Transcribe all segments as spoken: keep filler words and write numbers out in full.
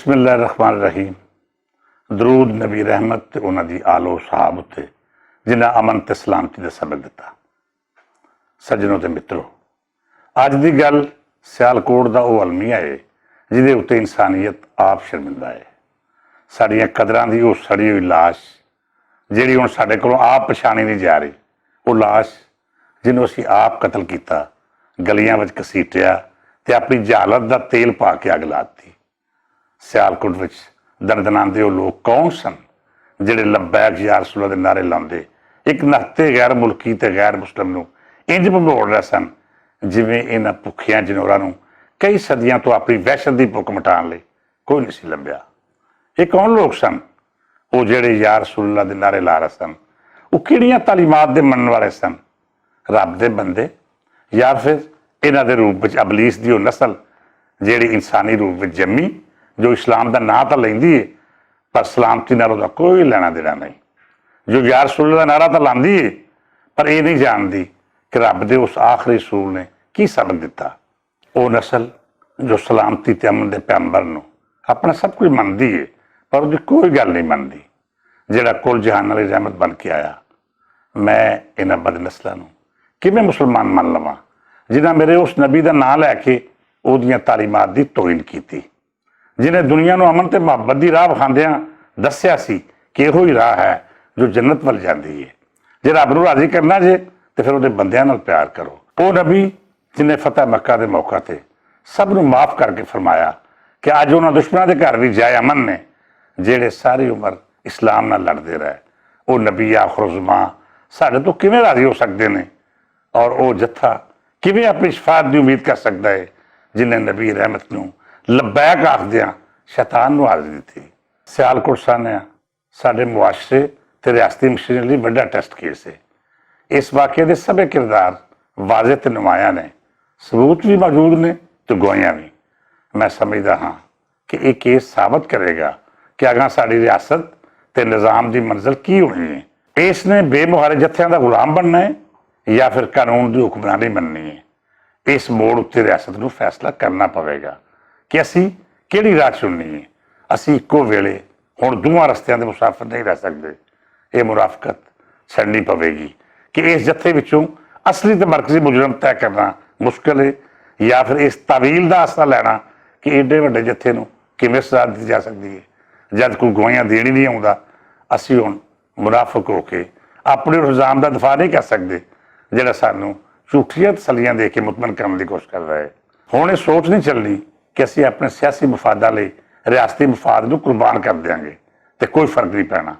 بسم اللہ الرحمن الرحیم۔ درود نبی رحمت تے انہاں دی آل و صحاب اتے، جنہاں امن تے سلامتی دا سبق دتا۔ سجنوں تے مترو، اج دی گل سیالکوٹ دا او المیہ ہے، جدے اتے انسانیت آپ شرمندہ ہے۔ ساڈیاں قدراں دی او سڑی ہوئی لاش، جیہڑی ہن ساڈے کولوں آپ پچھانی نہیں جا رہی، او لاش جنوں اسی آپ قتل کیتا، گلیاں وچ کسیٹیا تے اپنی جہالت دا تیل پا کے اگ لا دتی۔ سیالکوٹ وچ دردناندے او لوگ کون سن، جڑے لبیک یا رسول اللہ دے نعرے لاندے، اک نہتے غیر ملکی تے غیر مسلم نوں انج بھنبوڑ رہے سن، جویں انہاں بھکھیاں جنوراں نوں کئی صدیاں توں اپنی وحشت دی بھک مٹان لئی کوئی نہیں سی لبھیا؟ اے کون لوگ سن؟ او جڑے یا رسول اللہ دے نعرے لا رہے سن؟ او کیڑیاں تعلیمات دے منن والے سن؟ رب دے بندے، یا پھر انہاں دے روپ وچ ابلیس دی او نسل، جیڑی انسانی روپ وچ جمی، جو اسلام دا ناں تاں لیندی ہے، پر سلامتی نال اوہدا کوئی لینا دینا نہیں، جو یا رسول اللہ دا نعرہ تاں لاندی ہے، پر ایہہ نہیں جاندی کہ رب دے اس آخری رسول نے کی سبق دتا۔ او نسل جو سلامتی تے امن دے پیغمبر نوں اپنا سب کچھ مندی ہے، پر اوہدی کوئی گل نہیں مندی، جیہڑا کل جہان والی رحمت بن کے آیا۔ میں انہاں بد نسلاں نوں کیویں مسلمان من لواں، جنہاں میرے اس نبی دا ناں لے کے اوہدیاں تعلیمات دی توہین کیتی، جنہیں دنیا نوں امن تے محبت دی راہ وکھاندیاں دسیا سی کہ ایہو ہی راہ ہے جو جنت ول جاندی ہے۔ جے رب نوں راضی کرنا جے، تے پھر اوہدے بندیاں نال پیار کرو۔ او نبی جنہیں فتح مکہ دے موقع تے سب نوں معاف کر کے فرمایا کہ اج انہاں دشمناں دے گھر وی جائے امن نے، جیہڑے ساری عمر اسلام نال لڑدے رہے۔ او نبی آخر الزمان ساڈے توں کیویں راضی ہو سکدے نے؟ اور او جتھا کیویں اپنی شفاعت دی امید کر سکدا ہے، جنہیں نبی رحمت نوں لبیک آخدیاں شیطان نوں حاضری دتی؟ سیالکوٹ سانحہ ساڈے معاشرے تے ریاستی مشینری لئی وڈا ٹیسٹ کیس ہے۔ اس واقعے دے سبھے کردار واضح تے نمایاں نے، ثبوت وی موجود نے تے گواہیاں وی۔ میں سمجھدا ہاں کہ ایہہ کیس ثابت کرے گا کہ اگاں ساڈی ریاست تے نظام دی منزل کی ہونی ہے۔ اس نے بے مہارے جتھیاں دا غلام بننا ہے یا پھر قانون دی حکمرانی مننی ہے؟ اس موڑ اتے ریاست نوں فیصلہ کرنا پوے گا کہ اسی کیڑی راہ چننی ہے۔ اسی اکو ویلے ہن دوواں رستیاں دے مسافر نہیں رہ سکدے۔ ایہہ مرافقت چھڈنی پوے گی کہ اس جتھے وچوں اصلی تے مرکزی مجرم طے کرنا مشکل ہے، یا پھر اس تعویل دا آسرا لینا کہ ایڈے وڈے جتھے نوں کیویں سزا دتی جا سکدی ہے، جد کوئی گواہیاں دین ہی نہیں آوندا۔ اسی ہن منافق ہو کے اپنے الزام دا دفاع نہیں کر سکدے، جڑا سانوں جھوٹیاں تسلیاں دے کے مطمئن کرن دی کوشش کردا ہے۔ ہن ایہہ سوچ نہیں چلنی کہ اسی اپنے سیاسی مفاداں لئی ریاستی مفاد نوں قربان کر دیاں گے تے کوئی فرق نہیں پینا۔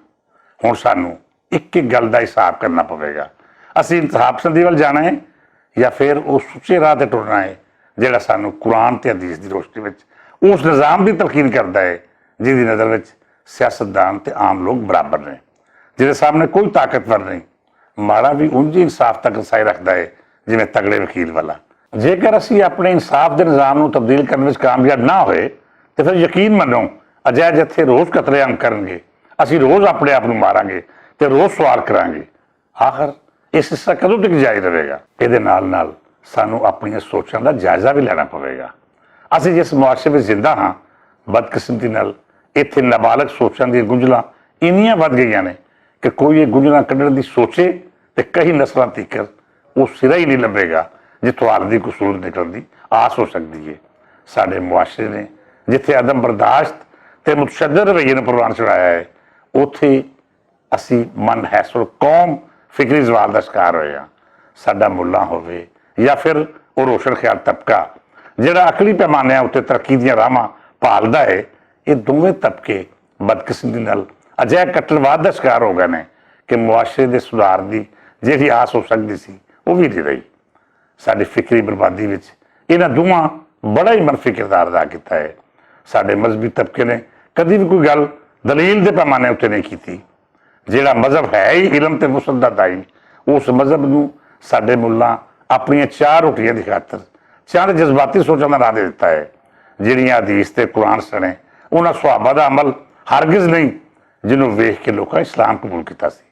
ہن سانوں اک اک گل دا حساب کرنا پوے گا۔ اسی انتہا پسندی ول جانا ہے یا پھر او سچے راہ تے ٹرنا ہے، جڑا سانوں قرآن تے حدیث دی روشنی وچ اس نظام دی تلقین کردا ہے، جس دی نظر وچ سیاستدان تے عام لوگ برابر نے، جس دے سامنے کوئی طاقتور نہیں، ماڑا وی انج ہی انصاف تک رسائی رکھدا ہے جویں تگڑے وکیل والا۔ جیکر اسی اپنے انصاف دے نظام نوں تبدیل کرنے وچ کامیاب نہ ہوئے، تے پھر یقین منو، اجے جتھے روز قتل عام کرن گے، اسی روز اپنے آپ نوں ماراں گے تے روز سوال کراں گے، آخر ایہہ سلسلہ کدوں تک جاری رہے گا؟ ایہدے نال نال سانوں اپنیاں سوچاں دا جائزہ وی لینا پوے گا۔ اسی جس معاشرے وچ زندہ ہاں، بدقسمتی نال ایتھے نابالغ سوچاں دیاں گنجلاں انیاں ودھ گئیاں نے کہ کوئی ایہہ گنجلاں کڈن دی سوچے تے کئی نسلاں تیکر او سرا ہی نہیں لبھے گا، جتھوں حالت دی قصور نکلن دی آس ہو سکدی ہے۔ ساڈے معاشرے نے جتھے عدم برداشت تے متشدد رویے نوں پروان چڑھایا ہے، اوتھے اسی من حیث القوم فکری زوال دا شکار ہوئے ہاں۔ ساڈا ملا ہووے یا پھر او روشن خیال طبقہ، جڑا عقلی پیمانیاں اتے ترقی دیاں راہواں پالدا ہے، اے دوویں طبقے بدقسمتی نال اجہے کٹرواد دا شکار ہو گئے نے کہ معاشرے دے سدھار دی جیہڑی آس ہو سکدی سی، او وی نہیں رہی۔ ساڈی فکری بربادی وچ انہاں دوواں بڑا ہی منفی کردار ادا کیتا ہے۔ ساڈے مذہبی طبقے نے کدی وی کوئی گل دلیل دے پیمانے اتے نہیں کیتی۔ جیہڑا مذہب ہے ہی علم تے وسعت دا دائی، اس مذہب نوں ساڈے ملاں اپنیاں چار روٹیاں دی خاطر چند جذباتی سوچاں دا ناں دے دتا ہے۔ جیہڑیاں حدیث تے قرآن سنے انہاں صحابہ دا عمل ہرگز نہیں، جنوں ویکھ کے لوکاں اسلام قبول کیتا سی۔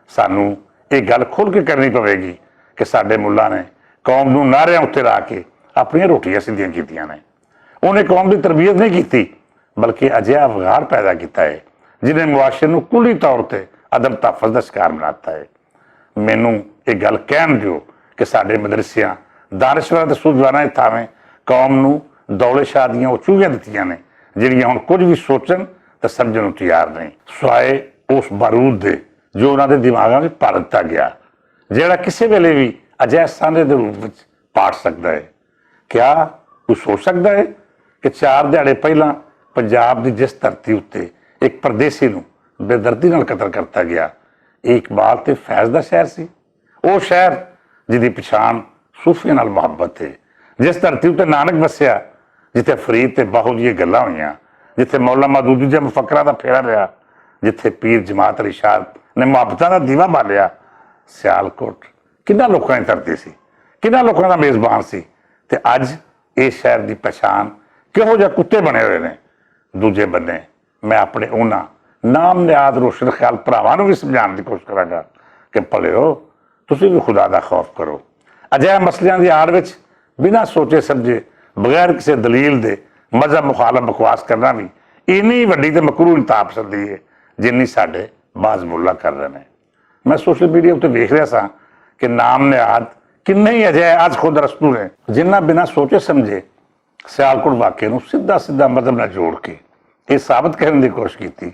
سانوں ایہہ گل کھل کے کرنی پوے گی کہ ساڈے ملاں نے قوم نوں نعریاں اتے لا کے اپنیاں روٹیاں سدھیاں کیتیاں نے۔ انہیں قوم دی تربیت نہیں کیتی، بلکہ اجہا افغار پیدا کیتا ہے، جنہیں معاشرے نوں کلی طور تے عدم تحفظ دا شکار بناتا ہے۔ مینوں ایہہ گل کہن دیو کہ ساڈے مدرسیاں، دانشوراں تے سوجواناں اتھاویں قوم نوں دولے شادیاں او چوہیاں دتیاں نیں، جنہیاں ہن کچھ وی سوچن تے سمجھن نوں تیار نیں، سوائے اس بارود دے جو انہاں دے دماغاں وچ پار دتا گیا، جہڑا کسے ویلے وی اجہے ساندے دے روپ وچ پاٹ سکدا ہے۔ کیا کوئی سوچ سکدا ہے کہ چار دہاڑے پہلاں پنجاب دی جس دھرتی اتے ایک پردیسی نوں بے دردی نال قتل کرتا گیا، ایک بال تے فیض دا شہر سی؟ او شہر جدی پچھان صوفیاں نال محبت ہے، جس دھرتی اتے نانک وسیا، جتھے فرید تے باہو دیاں گلاں ہوئیاں، جتھے مولا مادودی دے مفکراں دا پھیرا رہیا، جتھے پیر جماعت علی شاہ نے محبتاں دا دیوا بالیا۔ سیالکوٹ کناں لوکاں دی دھرتی سی، کناں لوکاں دا میزبان سی، تے اج اے شہر دی پہچان کہو جا کتے بنے ہوئے نے؟ دوجے بنے، میں اپنے انہاں نام نہاد روشن خیال پراواں نوں وی سمجھان دی کوشش کراں گا کہ پلیو، تسی وی خدا دا خوف کرو۔ اجہے مسئلیاں دی آڑ وچ بنا سوچے سمجھے، بغیر کسے دلیل دے مذہب مخالف بکواس کرنا وی اینی وڈی تے مکروہ انتہا پسندی ہے، جنی ساڈے بعض ملا کر رہے نے۔ میں سوشل میڈیا اتے ویکھ رہیا ساں کہ نام نہاد کنے ہی اجہے اج خود رستو نے، جنہاں بنا سوچے سمجھے سیالکوٹ واقعے نوں سدھا سدھا مذہب نال جوڑ کے ایہہ ثابت کرن دی کوشش کیتی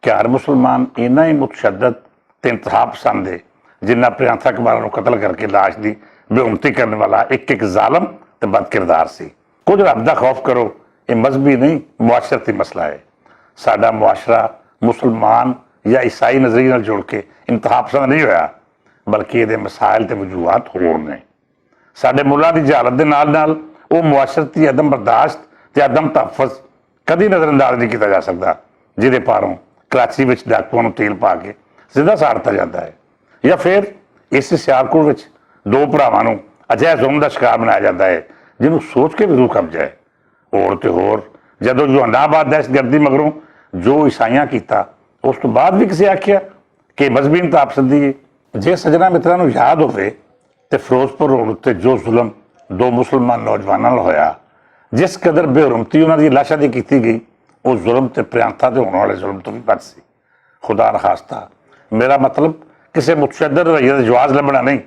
کہ ہر مسلمان اینا ہی متشدد تے انتہا پسند ہے، جنہاں پریانتھا کمارا نوں قتل کر کے لاش دی بے حرمتی کرن والا ایک ایک ظالم تے بد کردار سی۔ کچھ رب دا خوف کرو، ایہہ مذہبی نہیں، معاشرتی مسئلہ ہے۔ ساڈا معاشرہ مسلمان یا عیسائی نظریے نال جوڑ کے انتہا پسند نہیں ہویا، بلکہ ایہدے مسائل تے وجوہات ہور نے۔ ساڈے ملکاں دی جہالت دے نال نال او معاشرتی عدم برداشت تے عدم تحفظ کدی نظر انداز نہیں کیتا جا سکدا، جدے پاروں کراچی وچ ڈاکواں نوں تیل پا کے زندہ ساڑتا جاندا ہے، یا فیر اس سیالکوٹ وچ دو بھراواں نوں اجہے ظلم دا شکار بنایا جاندا ہے، جنوں سوچ کے وی روح کپ جائے۔ ہور تے ہور، جدوں یوہانا آباد دہشت گردی مگروں جو عیسائیاں کیتا، اس توں بعد وی کسے آکھیا کہ مذہبی انتہا پسندی ہے؟ جے سجنا متراں نوں یاد ہووے تے فیروزپور روڈ اتے جو ظلم دو مسلمان نوجواناں نال ہویا، جس قدر بے حرمتی انہاں دی لاشاں دی کیتی گئی، او ظلم تے پریانتھا تے ہون والے ظلم توں وی بد سی۔ خدا نخواستہ، میرا مطلب کسے متشدد رویے دا جواز لبھنا نہیں،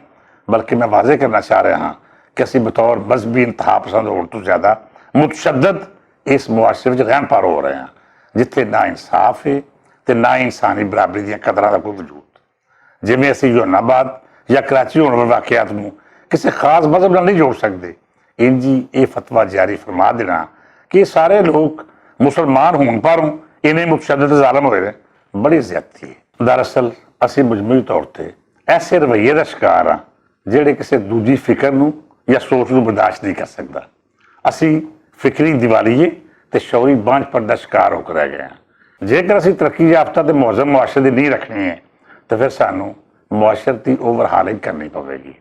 بلکہ میں واضح کرنا چاہ رہا ہاں کہ اسی بطور مذہبی انتہا پسند ہون توں زیادہ متشدد اس معاشرے وچ غین پار ہو رہے ہاں، جتھے نہ انصاف ہے تے نہ انسانی برابری دیاں قدراں دا کوئی وجود۔ جیویں اسی یونان آباد یا کراچی ہون والے واقعات نوں کسے خاص مذہب نال نہیں جوڑ سکدے، انجی ایہہ فتویٰ جاری فرما دینا کہ ایہہ سارے لوگ مسلمان ہون پاروں انہیں متشدد ظالم ہوئے نے، بڑی زیادتی ہے۔ دراصل اسی مجموعی طور تے ایسے رویے دا شکار ہاں، جہڑے کسے دوجی فکر نوں یا سوچ نوں برداشت نہیں کر سکدا۔ اسی فکری دیوالیے تے شعوری بانجھ پر دا شکار ہو کے رہ گئے ہاں۔ جیکر اسی ترقی یافتہ تے معظم معاشرے دی نہیں رکھنی ہے، تو پھر سانوں معاشرتی اوور ہالنگ کرنی پوے گی۔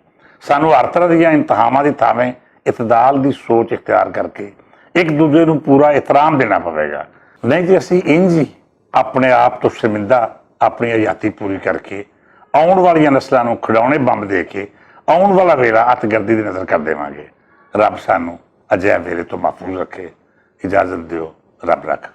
سانوں ہر طرح دیاں انتہاواں دی تھاویں اعتدال دی سوچ اختیار کر کے ایک دوجے نوں پورا احترام دینا پوے گا، نہیں تے اسی انج ہی اپنے آپ تو شرمندہ اپنی حیاتی پوری کر کے آؤن والیاں نسلاں نوں کھڑاؤنے بمب دے کے آؤن والا ویلا اتگردی دی نظر کر دیواں گے۔ رب سانوں اجہے ویلے تو محفوظ رکھے۔ اجازت دیو، رب رکھ۔